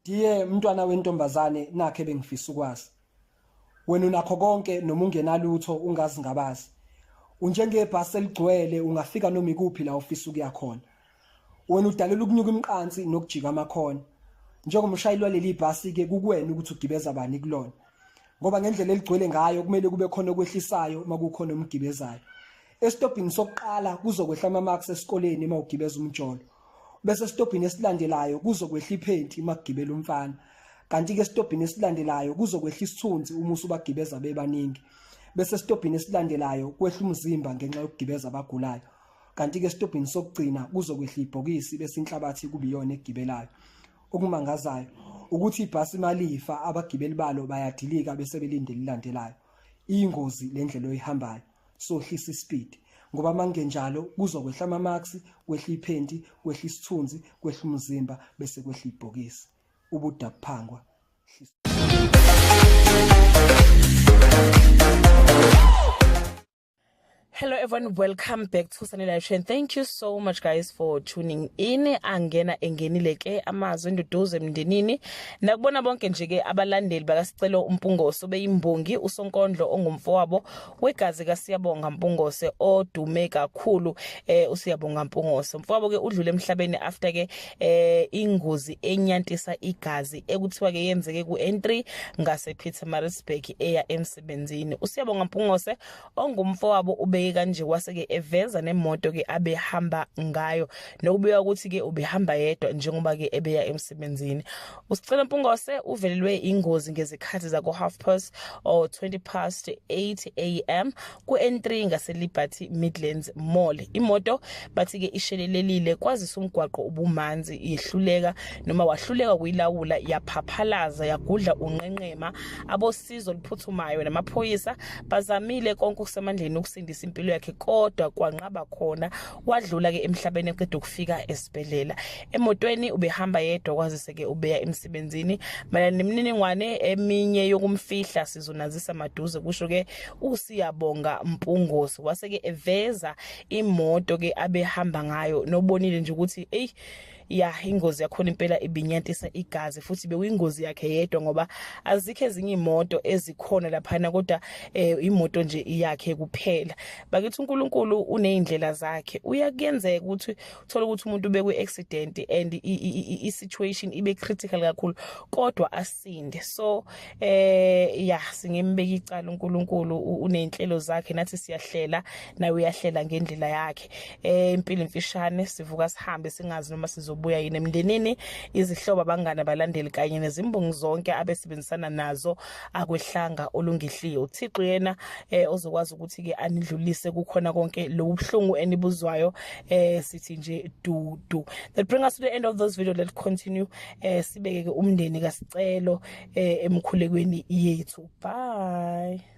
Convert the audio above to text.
Dear mntwana wentombazane nakhe bengifisa ukwazi. Wena unakho konke noma ungenalutho ungazingabazi. Unjengebhasi eligcwele ungafika noma ikuphi la ufisa ukuya khona. Wena udalela ukunyuka imiqansi nokujika amakhona. Njengomshayeli waleli bhasi ke kukuwena ukuthi ugibeza bani kulona. Ngoba ngendlela eligcwele ngayo kumele kube khona okwehlisayo uma kukhona omgibezayo. Esitobhini sokuqala kuzokwehla ama-marks esikoleni uma ugibeza umjolo. Bese esitobhini esilandelayo kuzokwehla iphenti uma kugibela umfana. Kanti-ke esitobhini esilandelayo kuzokwehla isithunzi uma usubagibeza bebaningi. Bese esitobhini esilandelayo kwehla umzimba ngenxa yokugibeza abagulayo. Kanti-ke esitobhini sokugcina kuzokwehla ibhokisi bese inhlabathi kube iyona egibelayo. Okumangazayo ukuthi ibhasi malifa abagibeli balo bayadilika bese belinde elilandelayo. Iyingozi le ndlela oyihambayo. Sohlisa ispeed ngoba mangenjalo kuzokwehla ama-marks, kwehla iphenti, kwehla isithunzi, kwehla umzimba bese kwehla ibhokisi. Ubudabuphangwa. Hello everyone, welcome back to Sunny Live Show and thank you so much guys for tuning in. Angena engenile ke amazwi enduduzo emndenini. Nakubona bonke nje ke abalandeli bakaSicelo uMpungose obeyimbongi usonkondlo ongumfowabo wegazi kaSiyabonga Mpungose odume kakhulu eh uSiyabonga Mpungose. Umfowabo ke udlule emhlabeni after ke eh ingozi enyantisa igazi ekuthiwa ke yenzeke ku N3 ngase Pietermaritzburg eya emsebenzini. USiyabonga Mpungose ongumfowabo ubeke kanje wase-ke eveza nemoto-ke abehamba ngayo nokubika ukuthi-ke ubehamba yedwa njengoba-ke ebeya emsebenzini. USicelo Mpungose uvelelwe ingozi ngezikhathi zako-half past or 20 past 8 am ku-N3 ngase-Liberty Midlands Mall. Imoto bathi-ke ishelelelile kwazisa umgwaqo ubumanzi yehluleka noma wahluleka kuyilawula yaphaphalaza yagudla unqenqema. Abosizo oluphuthumayo namaphoyisa bazamile konke okusemandleni ukusindisa impilo yakhe kodwa kwanqaba khona, wadlula ke emhlabeni eqeda ukufika esibhedlela. Emotweni ubehamba yedwa kwazise ke ubeya emsebenzini. Mayelana nemininingwane eminye yokumfihla sizonazisa maduze, kusho ke uSiyabonga Mpungose. Wase ke eveza imoto ke abehamba ngayo nobonile nje ukuthi ey ya ingozi yakhona impela ibinyantisa igazi futhi bekuyingozi yakhe yedwa ngoba azikho ezinye imoto ezikhona laphana kodwa eh, imoto nje iyakhe kuphela. Bakithi uNkulunkulu unezindlela zakhe, uyakuyenzeka ukuthi uthola ukuthi umuntu ubekwe accident and i situation ibe critical kakhulu kodwa asinde. So eh ya singembeka icala uNkulunkulu, unenhlelo zakhe, nathi siyahlela naye uyahlela ngendlela yakhe. Eh impilo imfishane, sivuka sihambe singazi noma sizobuya yini. Emndenini, izihlobo, abangane, abalandeli kanye nezimbongi zonke abesebenzisana nazo akwehlanga olungehliyo. uThixo yena eh ozokwazi ukuthi ke anidlulise kukhona konke lobuhlungu enibuzwayo. Eh sithi nje dudu. That bring us to the end of this video. Let's continue eh sibeke ke umndeni kaSicelo eh emkhulekweni yethu. Bye.